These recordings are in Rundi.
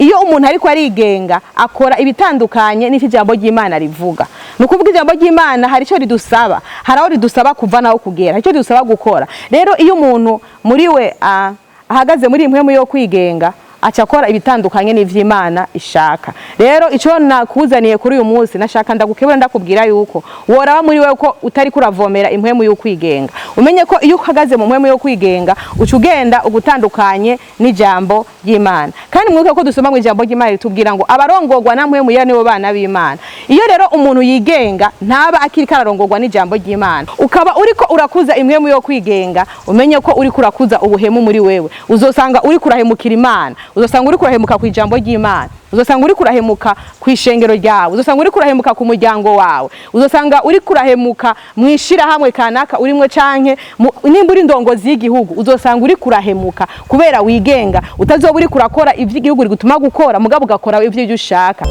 Iyo umuntu ariko arigenga, akora ibitandukanye n'icyo ijambo ry'Imana rivuga. Ni ukuvuga, ijambo ry'Imana hari icyo ridusaba, hari aho ridusaba kuva naho kugera, hari icyo ridusaba gukora. Rero iyo umuntu muri we ahagaze muri impwemu yo kwigenga, aca akora ibitandukanye n'ivy'Imana ishaka. Rero ico nakuzaniye kuri uyu munsi, nashaka ndagukebura, ndakubwira yuko woraba muri wewe ko utari kuravomera impwemu yo kwigenga. Umenye ko iyo uhagaze mu mpwemu yo kwigenga, uca ugenda ugutandukanye n'ijambo ry'Imana. Kandi mwibuke ko dusoma mu ijambo ry'Imana ritubwira ngo abarongorwa na mpwemu yera nibo bana b'Imana. Iyo rero umuntu yigenga, ntaba akiriko ararongorwa n'ijambo ry'Imana. Ukaba uriko urakuza impwemu yo kwigenga, umenye ko uriko urakuza ubuhemu muri wewe. Uzosanga uriko urahemukira Imana, uzosanga uriko urahemuka ku ijambo ry'Imana, uzosanga uriko urahemuka ku ishengero ryawe, uzosanga uriko urahemuka ku muryango wawe, uzosanga uriko urahemuka mu ishirahamwe kanaka urimwo, canke nimba uri indongozi y'igihugu, uzosanga uriko urahemuka kubera wigenga. Utazoba uriko urakora ivy'igihugu rigutuma gukora, mugabo ugakora ivyo ushaka.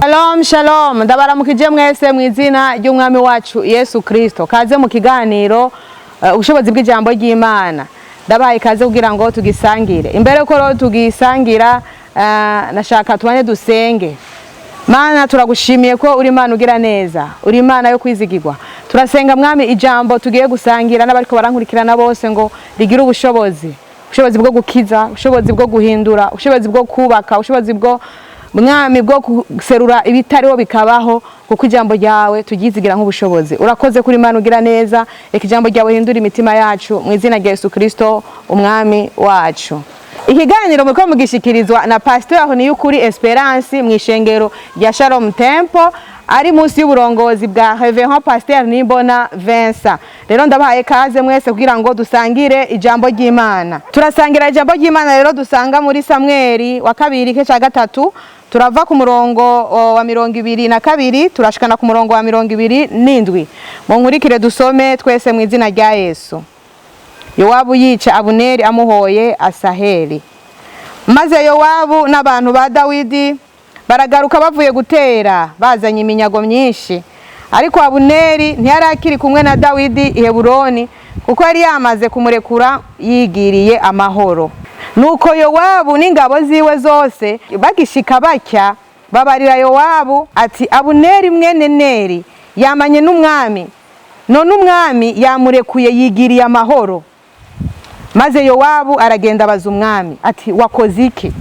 Shalom, shalom! Ndabaramukije mwese mu izina ry'Umwami wacu Yesu Kristo. Kaze mu kiganiro ubushobozi bw'ijambo ry'Imana. Ndabahaye ikaze kugira ngo tugisangire. Imbere yuko rero tugisangira, nashaka tubane dusenge. Mana, turagushimiye ko uri Imana ugira neza, uri Imana yo kwizigirwa. Turasenga, Mwami, ijambo tugiye gusangira n'abariko barankurikirana bose ngo rigire ubushobozi, ubushobozi bwo gukiza, ubushobozi bwo guhindura, ubushobozi bwo kubaka, ubushobozi bwo, Mwami, bwo guserura ibitariho bikabaho, kuko ijambo ryawe turyizigira nk'ubushobozi. Urakoze kuri Imana ugira neza. Reka ijambo ryawe hindura imitima yacu, mu izina rya Yesu Kristo Umwami wacu. Ikiganiro muriko mugishikirizwa na Pasteur Niyukuri Esperance mu ishengero rya Shalom Temple, ari munsi y'uburongozi bwa Reverend Pasteur Nimbona Vincent. Rero ndabahaye kaze mwese kugira ngo dusangire ijambo ry'Imana. Turasangira ijambo ry'Imana rero dusanga muri Samweli wa kabiri igice ca 3. Turava ku murongo wa 22, turashikana ku murongo wa 27. Munkurikire dusome twese mu izina rya Yesu. Yowabu yica Abuneri amuhoye Asaheli. Maze Yowabu n'abantu ba Dawidi baragaruka bavuye gutera, bazanye iminyago myinshi. Ariko Abuneri ntiyari akiri kumwe na Dawidi i Heburoni, kuko yari yamaze kumurekura yigiriye amahoro. Nuko Yowabu n'ingabo ziwe zose bagishika batya, babarira Yowabu ati: "Abuneri mwene Neri yamanye n'umwami, none umwami yamurekuye yigiriye amahoro." Maze Yowabu aragenda abaza umwami ati: "Wakoze iki?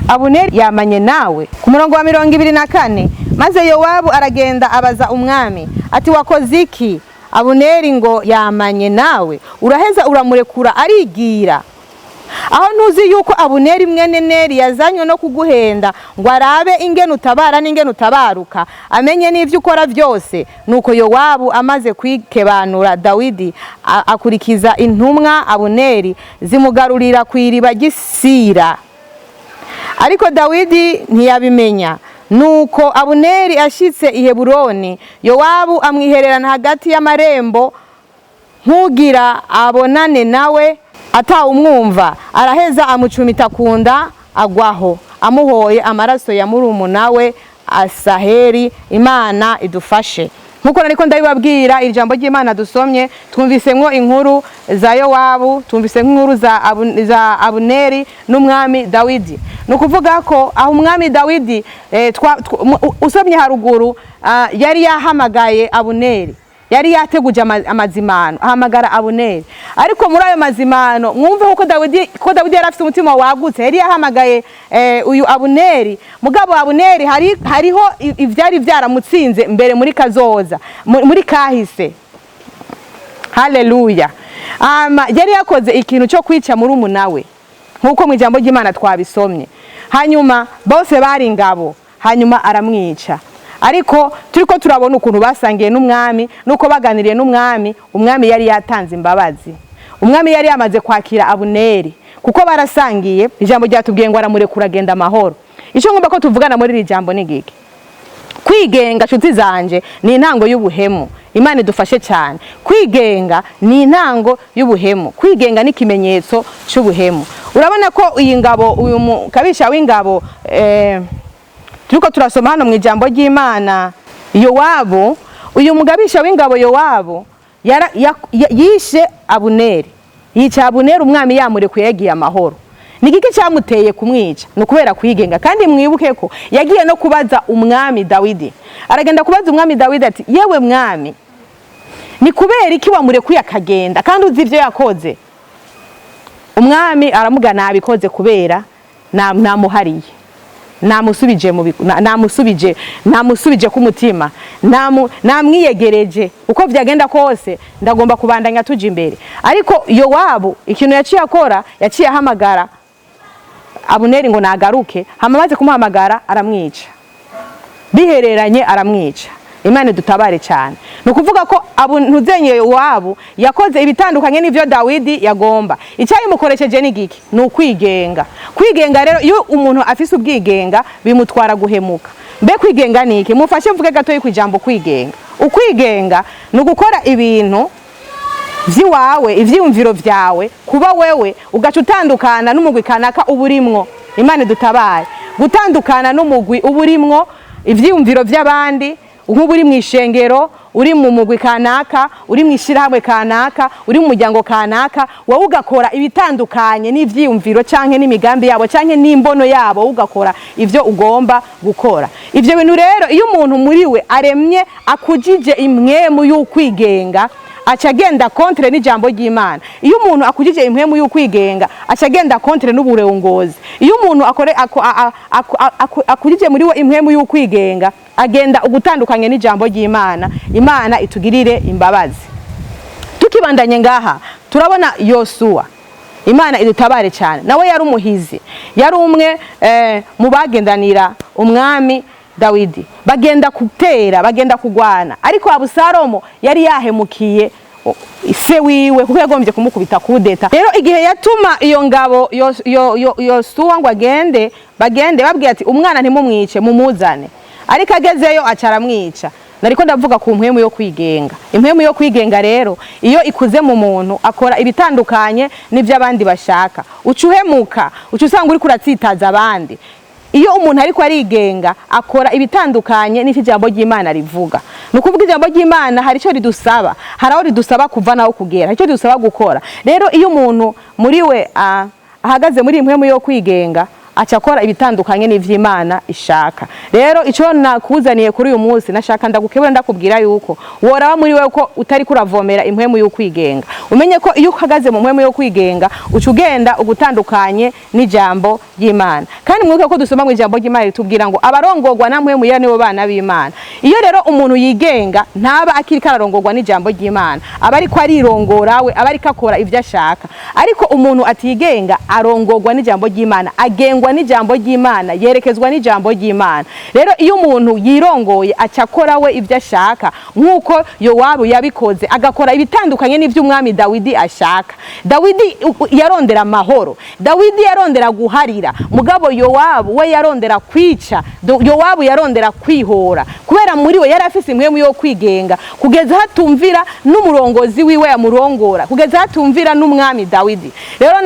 Abuneri yamanye nawe." Ku murongo wa 24, maze Yowabu aragenda abaza umwami ati: "Wakoze iki? Abuneri ngo yamanye nawe, uraheza uramurekura arigira. Aho ntuzi yuko Abuneri mwene Neri yazanywe no kuguhenda ngo arabe ingene utabara n'ingene utabaruka, amenye n'ivyo ukora byose?" Nuko Yowabu amaze kwikebanura Dawidi, akurikiza intumwa Abuneri, zimugarurira ku iriba ry'Isira, ariko Dawidi ntiyabimenya. Nuko Abuneri ashitse i Heburoni, Yowabu amwihererana hagati y'amarembo nk'ugira abonane nawe atawumwumva, araheza amucumita ku nda agwaho, amuhoye amaraso ya murumuna we Asaheli. Imana idufashe. Nkuko nariko ndabibabwira, iri jambo ry'Imana dusomye, twumvisemwo inkuru za Yowabu, twumvisemwo inkuru za Abuneri n'umwami Dawidi. Ni ukuvuga ko aho umwami Dawidi, usomye haruguru, yari yahamagaye Abuneri, yari yateguje amazimano, ahamagara Abuneri. Ariko muri ayo mazimano, mwumve ko Dawidi yari afite umutima wagutse, yari yahamagaye uyu Abuneri. Mugabo Abuneri hariho ivyari vyaramutsinze mbere muri kazoza, muri kahise. Haleluya! Yari yakoze ikintu cyo kwica murumuna we, nk'uko mu ijambo ry'Imana twabisomye. Hanyuma bose bari ingabo, hanyuma aramwica. Ariko turiko turabona ukuntu basangiye n'umwami, nuko baganiriye n'umwami. Umwami yari yatanze imbabazi, umwami yari yamaze kwakira Abuneri kuko barasangiye. Ijambo ryatubwiye ngo aramurekura agenda amahoro. Icyo ngomba ko tuvugana muri iri jambo ni giki? Kwigenga, nshuti zanje, ni intango y'ubuhemu. Imana idufashe cyane. Kwigenga ni intango y'ubuhemu, kwigenga ni ikimenyetso cy'ubuhemu. Urabona ko iyi ngabo, uyu mukabisha w'ingabo, turiko turasoma hano mu ijambo ry'Imana, Yowabu, uyu mugabisha w'ingabo Yowabu yishe Abuneri, yica Abuneri umwami yamurekuye yagiye amahoro. Ni igiki cyamuteye kumwica? Ni ukubera kwigenga. Kandi mwibuke ko yagiye no kubaza umwami Dawidi, aragenda kubaza umwami Dawidi ati: "Yewe mwami, ni kubera iki wamurekuye akagenda kandi uzi ibyo yakoze?" Umwami aramuga: "Nabikoze kubera namuhariye, namusubije mu namusubije ku mutima, namwiyegereje. Uko vyagenda kose ndagomba kubandanya tuja imbere." Ariko Yowabu ikintu yaciye akora, yaciye ahamagara Abuneri ngo nagaruke, hama amaze kumuhamagara aramwica, bihereranye aramwica. Imana idutabare cyane. Ni ukuvuga ko abu ntuzenye Yowabu yakoze ibitandukanye n'ivyo Dawidi yagomba. Icyayimukoresheje ni giki? Ni ukwigenga. Kwigenga rero, iyo umuntu afise ubwigenga bimutwara guhemuka. Mbe kwigenga ni iki? Mufashe mvuge gatoyi ku ijambo kwigenga. Ukwigenga ni ugukora ibintu vy'iwawe, ivyiyumviro vyawe, kuba wewe, ugaca utandukana n'umugwi kanaka uba urimwo. Imana idutabare. Gutandukana n'umugwi uba urimwo, ivyiyumviro vy'abandi, nk'ubu uri mu ishengero, uri mu mugwi kanaka, uri mu ishyirahamwe kanaka, uri mu muryango kanaka, wowe ugakora ibitandukanye n'ivyiyumviro canke n'imigambi yabo canke n'imbono yabo, wowe ugakora ivyo ugomba gukora. Ivyo bintu rero, iyo umuntu muri we aremye akujije impwemu y'ukwigenga, aca agenda contre n'ijambo ry'Imana. Iyo umuntu akujije impwemu y'ukwigenga, aca agenda contre n'uburongozi. Iyo umuntu akore akujije muri we impwemu y'ukwigenga, agenda ugutandukanye n'ijambo ry'Imana. Imana itugirire imbabazi. Tukibandanye ngaha, turabona Yosuwa. Imana idutabare cyane. Nawe yari umuhizi, yari umwe mu bagendanira umwami Dawidi, bagenda gutera, bagenda kugwana. Ariko Abusalomo yari yahemukiye se wiwe, kuko yagombye kumukubita kudeta. Rero igihe yatuma iyo ngabo Yosuwa ngo agende, bagende babwiye ati: "Umwana ntimumwice, mumuzane." Ariko agezeyo aca aramwica. Nariko ndavuga ku mpwemu yo kwigenga. Impwemu yo kwigenga rero, iyo ikuze mu muntu, akora ibitandukanye n'ivyo abandi bashaka, uca uhemuka, uca usanga uriko uratsitaza abandi. Iyo umuntu ariko arigenga, akora ibitandukanye n'icyo ijambo ry'Imana rivuga. Ni ukuvuga ijambo ry'Imana hari icyo ridusaba, hari aho ridusaba kuva naho kugera, hari icyo ridusaba gukora. Rero iyo umuntu muri we ahagaze muri impwemu yo kwigenga, aca akora ibitandukanye n'ivy'Imana ishaka. Rero ico nakuzaniye kuri uyu munsi, nashaka ndagukebura, ndakubwira yuko woraba muri wewe ko utari kuravomera impwemu yo kwigenga. Umenye ko iyo uhagaze mu mpwemu yo kwigenga, uca ugenda ugutandukanye n'ijambo ry'Imana. Kandi mwibuke ko dusoma mu ijambo ry'Imana ritubwira ngo abarongorwa na mpwemu yera nibo bana b'Imana. Iyo rero umuntu yigenga, ntaba akiriko ararongorwa n'ijambo ry'Imana, aba ariko arirongora we, aba ariko akora ivyo ashaka. Ariko umuntu atigenga arongorwa n'ijambo ry'Imana, agengwa n'ijambo ry'Imana, yerekezwa n'ijambo ry'Imana. Rero iyo umuntu yirongoye, aca akora we ivyo ashaka, nk'uko Yowabu yabikoze, agakora ibitandukanye n'ivy'umwami Dawidi ashaka. Dawidi yarondera amahoro, Dawidi yarondera guharira, mugabo Yowabu we yarondera kwica. Yowabu yarondera kwihora, kubera muri we yari afise impwemu yo kwigenga, kugeza hatumvira n'umurongozi wiwe yamurongora, kugeza hatumvira n'umwami Dawidi. Rero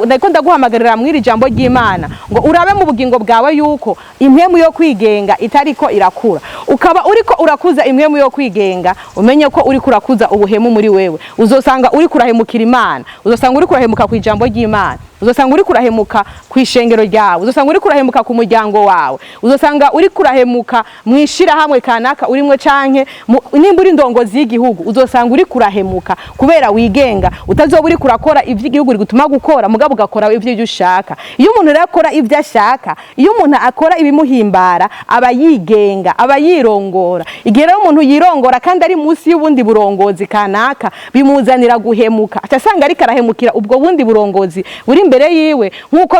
nariko ndaguhamagarira mw'iri jambo ry'Imana ngo urabe mu bugingo bwawe yuko impwemu yo kwigenga itariko irakura. Ukaba uriko urakuza impwemu yo kwigenga, umenye ko uriko urakuza ubuhemu muri wewe. Uzosanga uriko urahemukira Imana, uzosanga uriko urahemuka ku ijambo ry'Imana, uzosanga uriko urahemuka ku ishengero ryawe, uzosanga uriko urahemuka ku muryango wawe, uzosanga uriko urahemuka mu ishirahamwe kanaka urimwo, canke nimba uri indongozi y'igihugu, uzosanga uriko urahemuka kubera wigenga. Utazoba uriko urakora ivy'igihugu rigutuma gukora, mugabo ugakora ivyo ushaka. Iyo umuntu rero akora ivyo ashaka, iyo umuntu akora ibimuhimbara, aba yigenga, aba yirongora. Igihe rero umuntu yirongora kandi ari munsi y'ubundi burongozi kanaka, bimuzanira guhemuka, aca asanga ariko arahemukira ubwo bundi burongozi buri imbere yiwe, nk'uko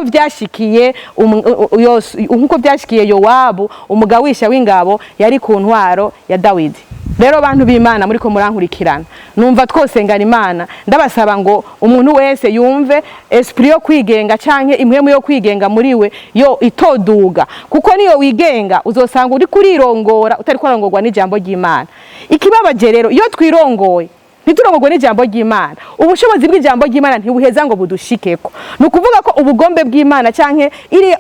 vyashikiye Yowabu, umugawisha w'ingabo yari ku ntwaro ya Dawidi. Rero bantu b'Imana muriko murankurikirana, numva twosengana Imana. Ndabasaba ngo umuntu wese yumve esprit yo kwigenga canke impwemu yo kwigenga muri we yo itoduga, kuko niyo wigenga uzosanga uri kurirongora utari kurongorwa n'ijambo ry'Imana. Ikibabaje rero, iyo twirongoye ntiturongorwe n'ijambo ry'Imana, ubushobozi bw'ijambo ry'Imana ntibuheza ngo budushikeko. Ni ukuvuga ko ubugombe bw'Imana canke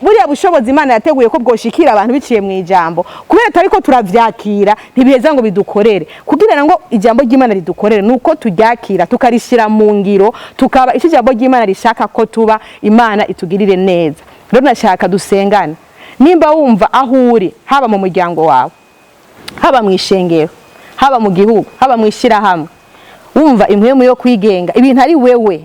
buriya bushobozi Imana yateguye ko bwoshikira abantu biciye mu ijambo, kubera tariko turavyakira ntibiheza ngo bidukorere. Kugira ngo ijambo ry'Imana ridukorere nuko turyakira, tukarishira mu ngiro, tukaba icyo ijambo ry'Imana rishaka ko tuba. Imana itugirire neza. Rero nashaka dusengane. Nimba wumva aho uri, haba mu muryango wawe, haba mu ishengero, haba mu gihugu, haba mu ishyirahamwe, wumva impwemu yo kwigenga, ibintu ari wewe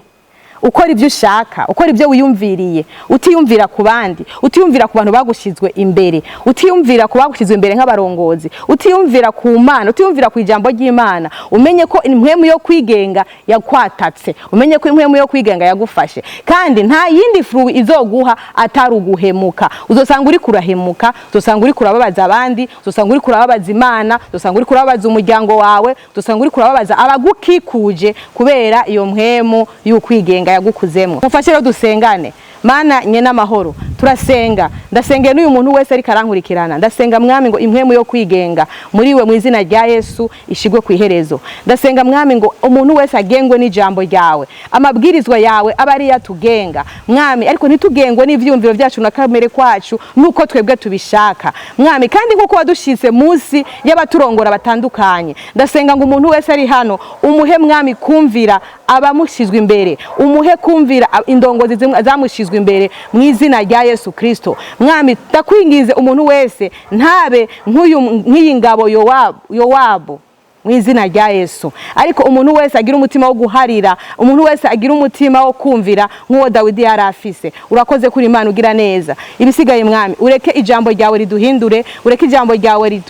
ukora ibyo ushaka, ukora ibyo wiyumviriye, utiyumvira ku bandi, utiyumvira ku bantu bagushyizwe imbere, utiyumvira ku bagushyizwe imbere nk'abarongozi, utiyumvira ku Mana, utiyumvira ku ijambo ry'Imana, umenye ko impwemu yo kwigenga yakwatatse, umenye ko impwemu yo kwigenga yagufashe, kandi nta yindi fruit izoguha atari uguhemuka. Uzosanga uri kurahemuka, uzosanga uri kurababaza abandi, uzosanga uri kurababaza Imana, uzosanga uri kurababaza umuryango wawe, uzosanga uri kurababaza abagukikuje, kubera iyo mpwemu y'ukwigenga yagukuzemo. Mufashe rero dusengane. Mana nye n'amahoro, turasenga. Ndasengeye n'uyu muntu wese ariko arankurikirana. Ndasenga, Mwami, ngo impwemu yo kwigenga muri we, mu izina rya Yesu, ishigwe ku iherezo. Ndasenga, Mwami, ngo umuntu wese agengwe n'ijambo ryawe, amabwirizwa yawe aba ari atugenga, Mwami, ariko ntitugengwe n'ivyumviro byacu na kamere kwacu nuko twebwe tubishaka, Mwami. Kandi nkuko wadushyize munsi y'abaturongora batandukanye, ndasenga ngo umuntu wese ari hano umuhe, Mwami, kumvira abamushyizwe imbere, umuhe kumvira indongozi zamushyizwe imbere, mu izina rya Yesu Kristo. Mwami, ndakwingize umuntu wese ntabe nk'iyi ngabo Yowabu, mu izina rya Yesu, ariko umuntu wese agira umutima wo guharira, umuntu wese agira umutima wo kumvira nk'uwo Dawidi yari afise. Urakoze kuri Imana ugira neza. Ibisigaye, Mwami, ureke ijambo ryawe riduhindure, ureke ijambo ryawe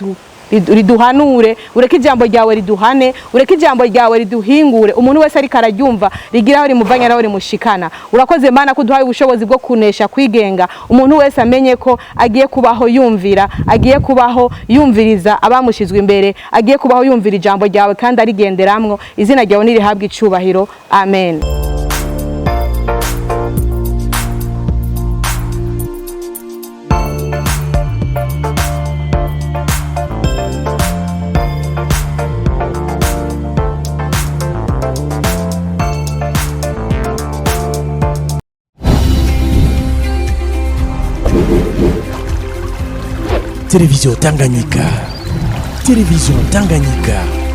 riduhanure, ureke ijambo ryawe riduhane, ureke ijambo ryawe riduhingure. Umuntu wese ariko araryumva rigira aho rimuvanye aho rimushikana. Urakoze, Mana, ko uduhaye ubushobozi bwo kunesha kwigenga. Umuntu wese amenye ko agiye kubaho yumvira, agiye kubaho yumviriza abamushyizwe imbere, agiye kubaho yumvira ijambo ryawe kandi arigenderamwo. Izina ryawe nirihabwe icubahiro. Amen. Télévision Tanganyika. Télévision Tanganyika.